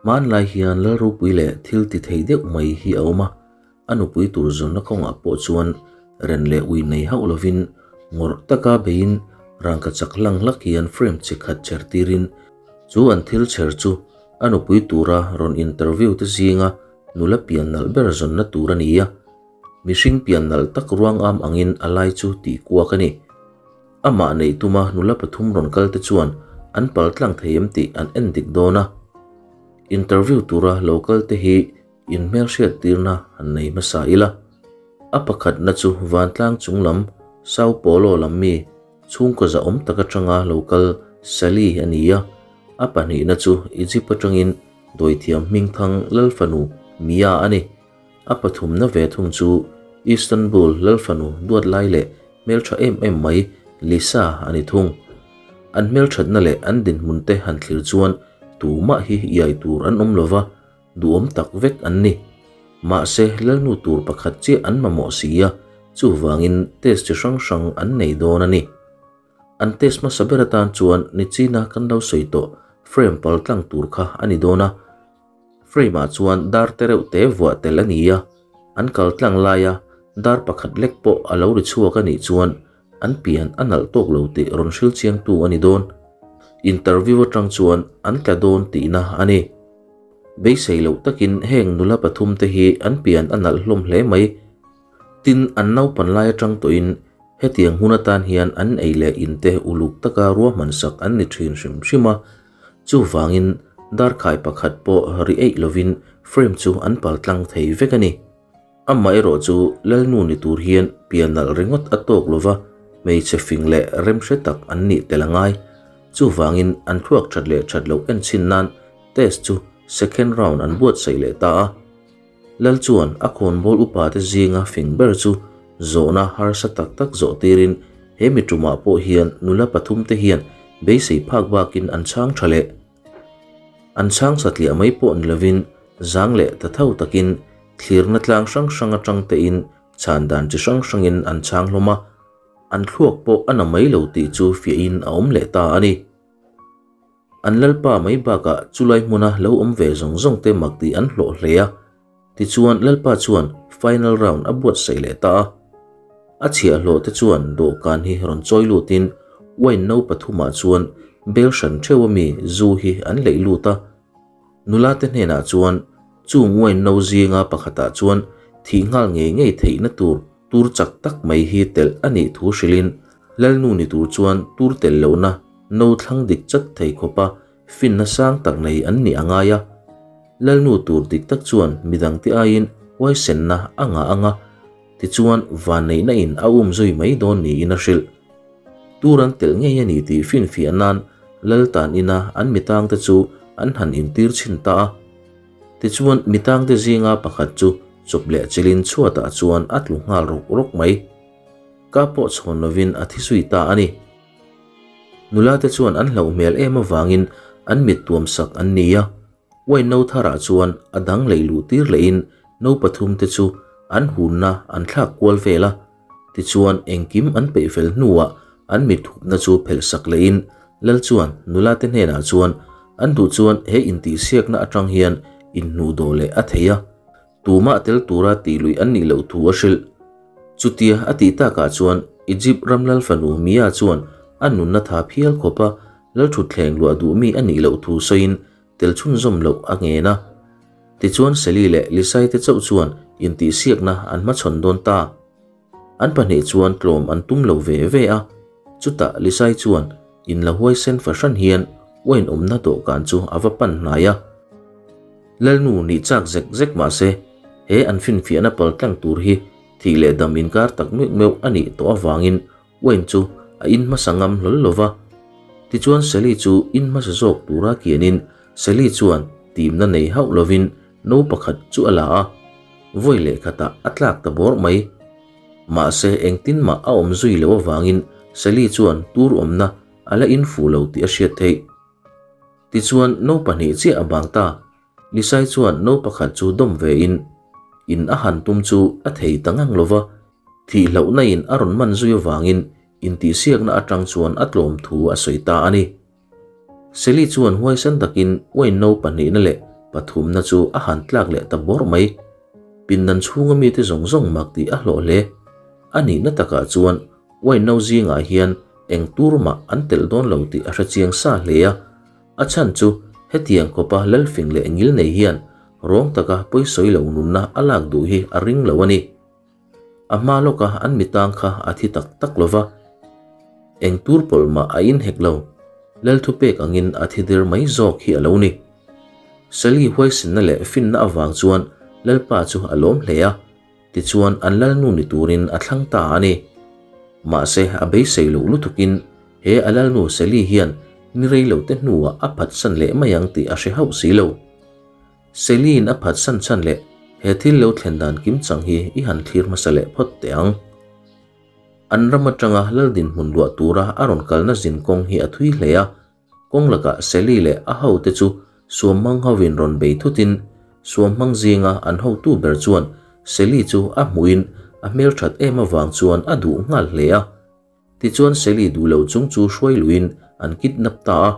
Hmanlai hian Lalropui leh thil ti thei deuh mai hi a awm a, a nupui tur zawnna kawngah pawh chuan ren leh ui nei hauh lovin ngawrh taka beiin rangka chak hlang hlak hian frame chi khat cher tirin chu an thil cher chu a nupui tura rawn interview te zinga nula pian nalh ber zawnna tur a ni a, mihring pian nalh tak ruang am angin a lai chu tih kuak a ni. Amah neih tuma nula pathum rawn kal te chuan an pal tlang thei em tih an en dik dawn a. Interview tura lo kal te hi inhmelhriat tirna han nei hmasa ila. A pakhatna chu vantlang chung lam Sao Paulo lam mi chhungkaw zahawm tak atanga lo kal Sally a ni a. A pahnihna chu Egypt atangin dawithiam hmingthang Lalfanu Mia a ni. A pathumna ve thung chu Istanbul Lalfanu duat lai leh hmeltha em em mai Lisa a ni thung. An hmelthatna leh an dinhmun te han thlir chuan tumah hi iai tur an awm lova, duhawm tak vek an ni. Mahse Lalnu tur pakhat chiah an mamawh si a, chuvangin test chi hrang hrang an nei dawn a ni. An test hmasa ber atan chuan nichina kan lo sawi tawh frame pal tlang tur kha a ni dawn a. Frame ah chuan dar te reuh te vuah tel a ni a, an kal tlang laia dar pakhat lek pawh a lo ri chhuak a nih chuan an pian a nalh tawk lo tih rawn hril chiangtu a ni dawn. Interview atang chuan an tla dawn tihna a ni. Beisei loh takin heng nula pathum te hi an pian a nalh hlawm hle mai. Tin, an naupan lai atang tawhin hetiang hun atan hian an ei leh in te uluk taka ruahman sak an ni thin hrim hrim a, chuvangin darkhai pakhat pawh ri eih lovin frame chu an pal tlang thei vek a ni. Amaherawh chu Lalnu ni tur hian pian nalh ringawt a tawk lova hmeichhe fing leh remhre tak an nih tel a ngai. Chuvangin an thluak that leh that loh enchhin nan test chu second round an buatsaih leh ta a. Lal chuan a khawnbawl upate zinga fing ber chu zawhna harsa tak tak zawh tirin he mi tumah pawh hian nula pathumte hian beisei phak bakin an chhang tha leh. An chhang satliah mai pawh ni lovin zang leh ta tho takin thlirna tlang hrang hrang atang tein chhan dan chi hrang hrangin an chhang hlawm a, an thluak pawh a na mai lo tih chu fiahin a awm leh ta a ni. An lalpa mai bakah chulai hmuna lo awm ve zawng zawng te mak tih an hlawh hle a, tichuan lalpa chuan final round a buatsaih leh ta a. A chhiahhlawh te chuan dawhkan hi rawn chawi lutin wine no pathumah chuan bel hran theuh ami zu hi an leih lut a. Nula te hnenah chuan chung wine no zinga pakhatah chuan thih nghal ngei ngei theihna tur tur chak tak mai hi telh a nih thu hrilhin Lalnu ni tur chuan tur tel lohna no thlang dik chat thei khawpa finna sang tak nei an nih a ngai a. Lalnu tur dik tak chuan midangte aiin huaisenna a ngah ang a, tichuan vanneihna in a um zui mai dawn niin a hrilh. Tur an telh ngei a ni tih finfiah nan Lal tan ina an mitangte chu an han intir chhin ta a. Tichuan mitangte zinga pakhat chu chawp leh chilhin chhuatah chuan a tlu nghal rawk rawk mai. Ka pawh chhawn lovin a thi zui ta a ni. Nula te chuan an hlauh hmel em avangin an mit tuam sak an ni a. Wine no tharah chuan a dang lei luh tir lehin no pathum te chu an hunna an thlak kual vel a. Tichuan engkim an peih fel hnuah an mit hupna chu phelh sak lehin Lal chuan nula te hnenah chuan an duh chuan he intihsiakna atang hian inhnuh dawh leh a thei a. Tumah tel tura tih luih an nih loh thu a hrilh. Chutia a tih takah chuan Egypt ram lal fanu Mia chuan a nunna tha phial khawpa lal thutthleng luah duh mi a nih loh thu sawiin tel chhunzawm loh a ngen a. Tichuan Sally leh Lisai te chauh chuan intihsiakna an hmachhawn dawn ta. An pahnih chuan tlawm an tum lo ve ve a, chutah Lisai chuan in la huaisen fahran hian wine awmna dawhkan chu a va pan hnai a. Lalnu nih chak zek zek mah se, he an finfiahna pal tlang tur hi thih leh dam inkar tak meuh meuh a nih tawh avangin wine chu a in hmasa ngam hlawl lo va. Tichuan Sally chu in hmasa zawk tura kianin Sally chuan timna nei hauh lovin no pakhat chu a la a, vawi leh khatah a tlak ta bawrh mai. Mahse engtin mah a awm zui loh avangin Sally chuan tur awmna a la in fuh lo tih a hriat theih. Tichuan no pahnih chiah a bang ta. Lisai chuan no pakhat chu dawm ve in, in a han tum chu a thei ta ngang lo va, thih hlauhna in a rawn man zui avangin intihsiakna atang chuan a tlawm thu a sawi ta a ni. Sally chuan huaisan takin wine no pahnihna leh Pathumna chu a han tlak leh ta bawrh mai. Pindan chhunga mite zawng zawng mak tih a hlawh hle. A nihna takah chuan wine no zingah hian eng tur mah an telh dawn lo tih a hre chiang sa hle a. A chhan chu hetiang khawpa lalfing leh ngil nei hian rawng taka pawisawi lo nunna a lak duh hi a ring lo a ni. A hma lawka an mitang kha a thi tak tak lo va, eng tur pawlh mah a inhek lo. Lal thupek angin a thi der mai zawk hi a lo ni. Sally huaisinna leh finna avang chuan Lalpa chu a lawm hle a, tichuan an lalnu ni turin a thlang ta a ni. Mahse a beisei loh lutukin he a lalnu Sally hian ni rei lo te hnuah a phatsan leh mai ang tih a hre hauh si lo. Sally-in a phatsan chhan leh he thil lo thlen dan kim chang hi i han thlir hmasa leh phawt teh ang. An ram atanga lal dinhmun luah tura a rawn kalna zin kawng hi a thui hle a, kawng lakah Sally leh a hote chu suamhmang hovin rawn bei thutin suamhmang zinga an hotu ber chuan Sally chu a hmuhin a hmelthat em avang chuan a duh nghal hle a. Tichuan Sally duh lo chung chu hruai luiin an kidnap ta a.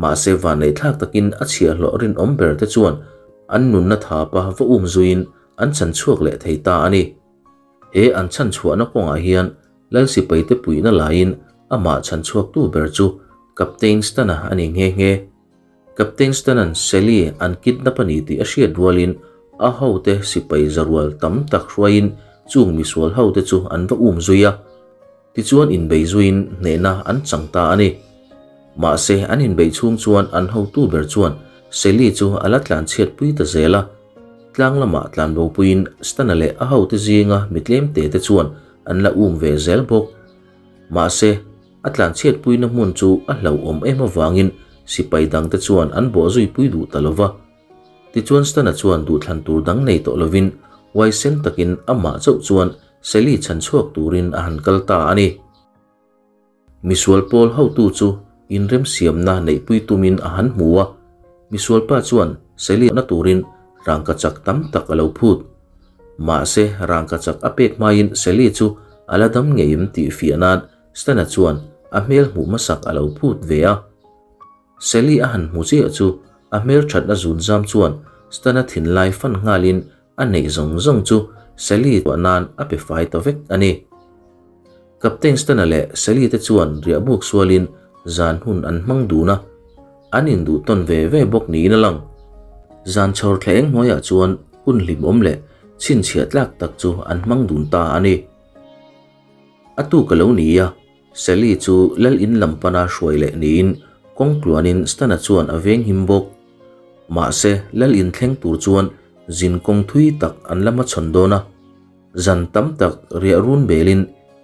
Mahse vanneih thlak takin a chhiahhlawh rinawm ber te chuan an nunna thapa va um zuiin an chan chhuak leh thei ta a ni. He an chhan chhuahna kawngah hian Lal sipaite puihna laiin amah chhan chhuaktu ber chu Captain Stana a ni nghe nghe. Captain Stanan Sally an kidnap a ni tih a hriat rualin a hote sipai zarual tam tak hruaiin chung misual hote chu an va um zui a. Tichuan inbei zuiin hnehna an chang ta a ni. Mahse an inbeih chhung chuan an hotu ber chuan Sally chu a la tlanchhiatpui ta zel a. Tlang lamah tlanbopuiin Stana leh a hote zinga mi tlemte te chuan an la um ve zel bawk. Mahse. A tlanchhiatpuina hmun chu a hlauhawm em avangin sipai dangte chuan an bawhzuipui duh ta lo va. Tichuan Stana chuan duhthlan tur dang nei tawh lovin huaisen takin amah chauh chuan Sally chhan chhuak turin a han kal ta a ni. Misual pawl hotu chu inremsiamna neihpui tumin a han hmu a, misualpa chuan Sally na turin rangkachak tam tak a lo phut. Mahse rangkachak a pek hmain Sally chu a la dam ngei em tih fiah nan Stana chuan a hmel hmuh hmasak a lo phut ve a. Sally a han hmu chiah chu a hmel thatna zun zam chuan Stana thinlai fan nghalin a neih zawng zawng chu Sally tuah nan a pe fai ta vek a ni. Captain Stana leh Sally te chuan riahbuk sualin zan hun an hmang dun a, an induh tawn ve ve bawk niin a lang. Zan chhawr thla eng hnuaiah chuan hun hlimawm leh chhinchhiah tlak tak chu an hmang dun ta a ni. A tuk a lo ni a, Sally chu lal in lam pana hruai leh niin kawng tluanin Stana chuan a veng him bawk. Mahse, lal in thleng tur chuan zin kawng thui tak an la hmachhawn dawn a. Zan tam tak riah run belin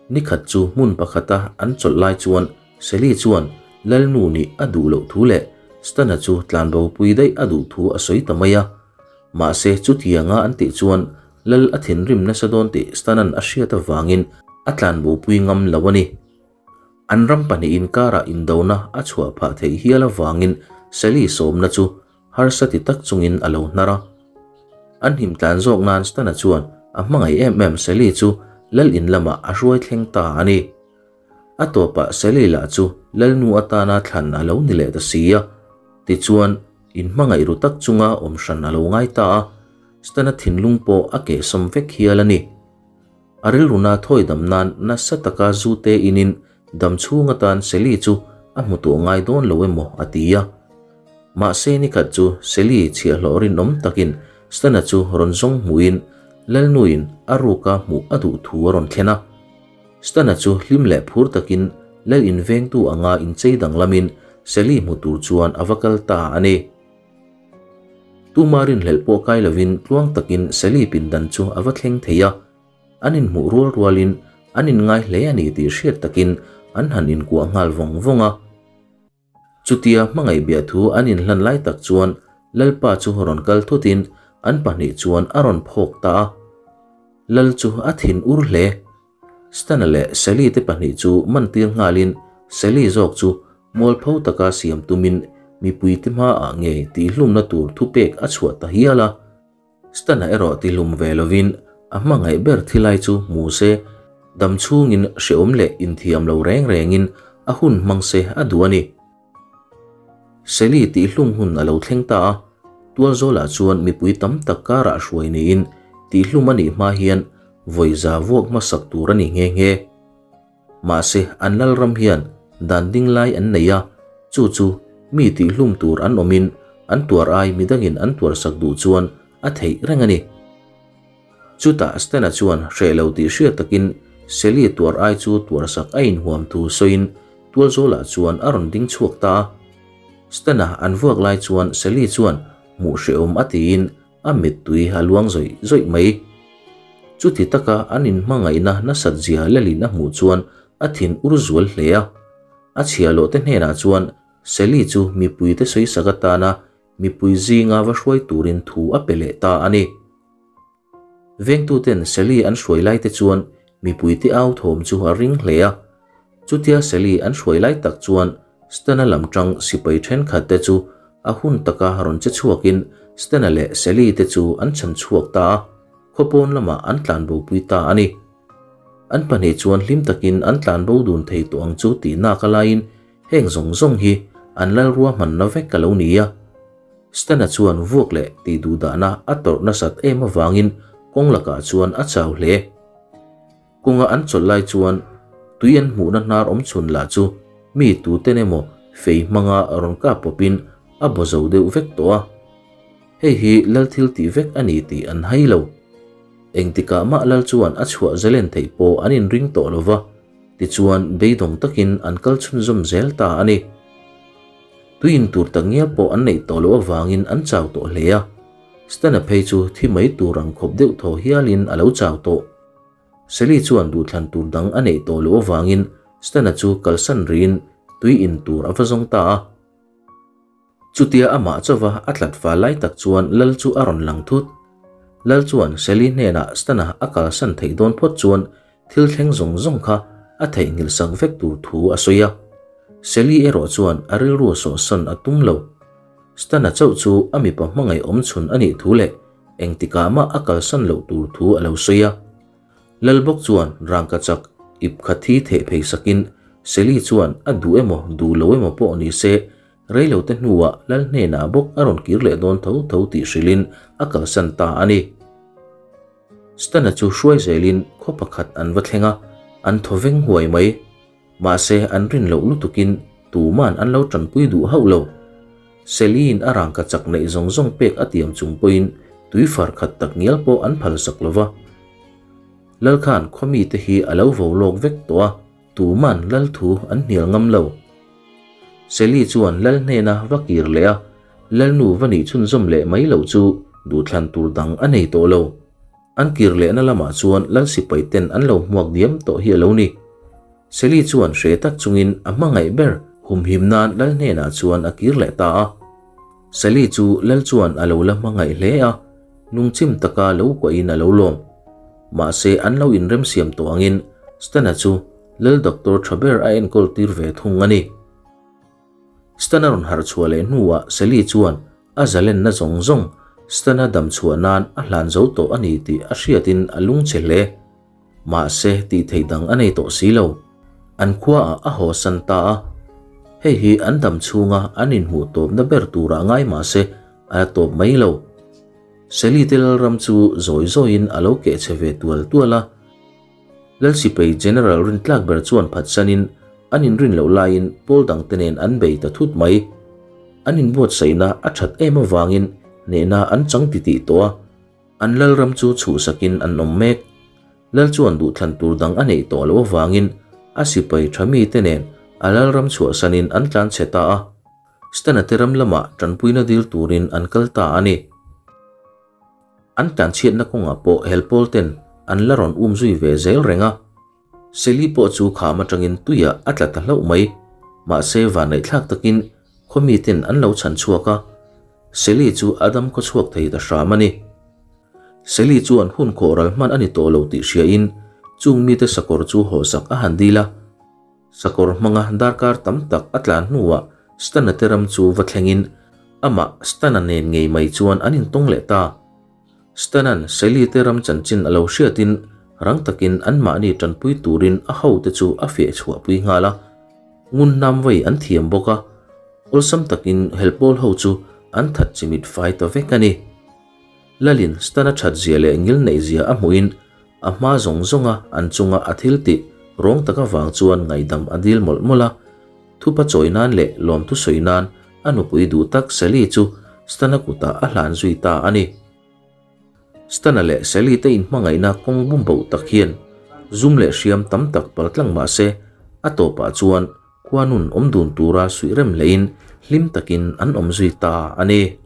nikhat chu hmun pakhata an chawlh lai chuan Sally chuan lal nu nih a duh loh thu leh Stana chu tlanbopui daih a duh thu a sawi ta mai a. Mahse, chutianga an tih chuan Lal a thinrim nasa dawn tih Stanan a hriat avangin a tlanbopui ngam lo a ni. An ram pahnih inkarah indona a chhuah phah theih hial avangin Sally sawmna chu harsa ti tak chungin a lo hnar a. An him tlan zawk nan Stana chuan a hmangaih em em Sally chu Lal in lamah a hruai thleng ta a ni. A tawpah Sally lah chu Lalnu atana thlan a lo ni leh ta si a. Tichuan, inhmangaih ru tak chunga awm hran a lo ngai ta a. Stana thinlung pawh a kehsawm vek hial a ni. A rilruna thawi dam nan nasa taka zu te inin dam chhung atan Sally chu a hmu tawh ngai dawn lo emaw a ti a. Mahse nikhat chu Sally chhiahhlawh rinawm takin Stana chu rawn zawng hmuhin Lalnuin a ruka hmuh a duh thu a rawn thlen a. Stana chu hlim leh phur takin Lal invengtu anga inchei danglamin Sally hmu tur chuan a va kal ta a ni. Tuma rinhlelh pawh kai lovin tluang takin Sally pindan chu a va thleng thei a. An inhmuh rual rualin an inngai hle a ni tih hriat takin an han inkuah nghal vawng vawng a. Chutia hmangaih biah thu an inhlan lai tak chuan Lalpa chu rawn kal thutin an pahnih chuan a rawn phawk ta a. Lal chu a thin ur hle. Stana leh Sally te pahnih chu mantir nghalin Sally zawk chu mualpho taka siam tumin mipuite hmaah ngei tihhlumna tur thupek a chhuah ta hial a. Stana erawh tihlum ve lovin a hmangaih ber thilai chu hmu se, dam chhungin hreawm leh inthiam lo reng rengin a hun hmang se a duh a ni. Sally tihhlum hun a lo thleng ta a. Tualzawlah chuan mipui tam tak karah hruai niin tihhlum a nih hma hian vawi za vuak hmasak tur a ni nghe nghe. Mahse, an lalram hian dan ding lai an nei a, chu chu mi tihhlum tur an awmin an tuar ai midangin an tuarsak duh chuan a theih reng a ni. Chutah Stena chuan hreh lo tih hriat takin Sally tuar ai chu tuarsak a inhuam thu sawiin tualzawlah chuan a rawn ding chhuak ta a. Stena an vuak lai chuan Sally chuan hmuh hrehawm a tiin a mittui a luang zawih zawih mai. Chuti taka an inhmangaihna nasat zia lalin a hmuh chuan a thin ur zual hle a. A chhiahhlawh te hnenah chuan Sally chu mipuite sawisak atana mipui zinga va hruai turin thu a pe leh ta a ni. Vengtuten Sally an hruai lai te chuan mipuite au thawm chu a ring hle a. Chutia Sally an hruai lai tak chuan Stana lam tang sipai thenkhat te chu a hun taka rawn che chhuakin Stana leh Sally te chu an chhan chhuak ta a, khawpawn lamah an tlanbopui ta a ni. An pahnih chuan hlim takin an tlanbo dun thei tawh ang chu tih nak a laiin heng zawng zawng hi an lal ruahmanna vek a lo ni a. Stana chuan vuak leh tih duhdahna a tawrh nasat em avangin kawng lakah chuan a chau hle. Kawnga an chawlh lai chuan tui an hmuhna hnar awm chhun lah chu mi tuten emaw fei hmanga rawn kap pawpin a baw zo deuh vek tawh a. Hei hi lal thil tih vek a ni tih an hai lo. Engtikah mah lal chuan a chhuah zalen theih pawh an inring tawh lo va, tichuan beidawng takin an kal chhunzawm zel ta a ni. Tui in tur tak ngial pawh an neih tawh loh avangin an chau tawh hle a, Stana phei chu thi mai tur ang khawp deuh thaw hialin a lo chau tawh. Sally chuan duhthlan tur dang a neih tawh loh avangin Stana chu kalsan riin tui in tur a va zawng ta a. Chutia amah chauva a tlat fal lai tak chuan Lal chu a rawn lang thut. Lal chuan Sally hnenah Stana a kalsan theih dawn phawt chuan Thil thleng zawng zawng kha a theihnghilh sak vek tur thu a sawi a. Sally erawh chuan a rilru sawhsawn a tum lo. Stana chauh chu a mipa hmangaih awm chhun a nih thu leh engtikah mah a kalsan loh tur thu a lo sawi a. Lal bawk chuan rangkachak ip kha thi theh phei sakin Sally chuan a duh emaw duh lo emaw pawh ni se reilote hnuah Lal hnenah bawk a rawn kir leh dawn tho tho tih hrilhin a kalsan ta a ni. Stana chu hruai zelin khaw pakhat an va thleng a, an thaw veng huai mai. Mahse an rin loh lutukin tuman an lo tanpui duh hauh lo. Sally-in a rangka chak neih zawng zawng pek a tiam chung pawhin tui far khat tak ngial pawh an phal sak lo va. Lal khan khaw mite hi a lo vo lawk vek tawh a, tuman lal thu an hnial ngam lo. Sally chuan lal hnena va kir leh a, Lalnu va nih chhunzawm leh mai loh chu duhthlan tur dang a nei tawh lo. An kir lehna lamah chuan Lal sipai ten an lo hmuak diam tawh hi a lo ni. Sally chuan hre tak chungin a hmangaih ber humhim nan Lal hnenah chuan a kir leh ta a. Sally chu Lal chuan a lo la hmangaih hle a, lungchim taka lo kuahin a lo lawm. Mahse an lo inremsiam tawh angin Stana chu Lal doctor tha ber a enkawl tir ve thung a ni. Stana rawn harh chhuah leh hnuah Sally chuan a zalenna zawng zawng Stana dam chhuah nan a hlan zo tawh a ni tih a hriatin a lungchhe hle. Mahse tih theih dang a nei tawh si lo. An khuaah a haw san ta a. Hei hi an dam chhunga an inhmuh tawpna ber turah ngai mahse a la tawp mai lo. Sally te lalram chu zawi zawiin a lo keh chhe ve tual tual a. Lalsipei General rintlak ber chuan phatsanin an inrin loh laiin pawl dangte nen an bei ta thut mai. An inbuatsaihna a that em avangin hnehna an chang titih tawh a, an lalram chu chhuhsakin an awm mek. Lal chuan duhthlan tur dang a neih tawh loh avangin a sipai tha mite nen a lalram chhuahsanin an tlanchhe ta a, Stana te ram lamah tanpuina dil turin an kal ta a ni. An tlanchhiatna kawngah pawh helpawl ten an la rawn um zui ve zel reng a. Sally pawh chu kham atangin tuiah a tla ta hlauh mai. Mahse vanneihthlak takin khaw miten an lo chhan chhuak a. Sally chu a dam khaw chhuak thei ta hram a ni. Sally chuan hun khawh ral hman a ni tawh lo tih hriain chung mite sakawr chu hawhsak a han dil a. Sakawr hmanga darkar tam tak a tlan hnuah Stana te ram chu va thlengin amah Stana nen ngei mai chuan an intawng leh ta. Stanan Sally te ram chanchin a lo hriatin rang takin anmahni tanpui turin a hote chu a fiah chhuahpui nghal a. Ngun hnam vei an thiam bawk a, awlsam takin helpawl ho chu an that chimit fai ta vek a ni. Lalin Stan-a that zia leh ngil neih zia a hmuhin a hma zawng zawnga an chunga a thil tih rawng tak avang chuan ngaihdam a dil mawlh mawlh a. Thupa chawi nan leh lawmthu sawi nan a nupui duh tak Sally chu Stan-a kutah a hlan zui ta a ni. Stan-a leh Sally te inhmangaihna kawng bum boh tak hian zum leh hriam tam tak paltlang mah se a tawpah chuan khuanun awm dun tura suih rem hlein hlim takin an awm zui ta a ni.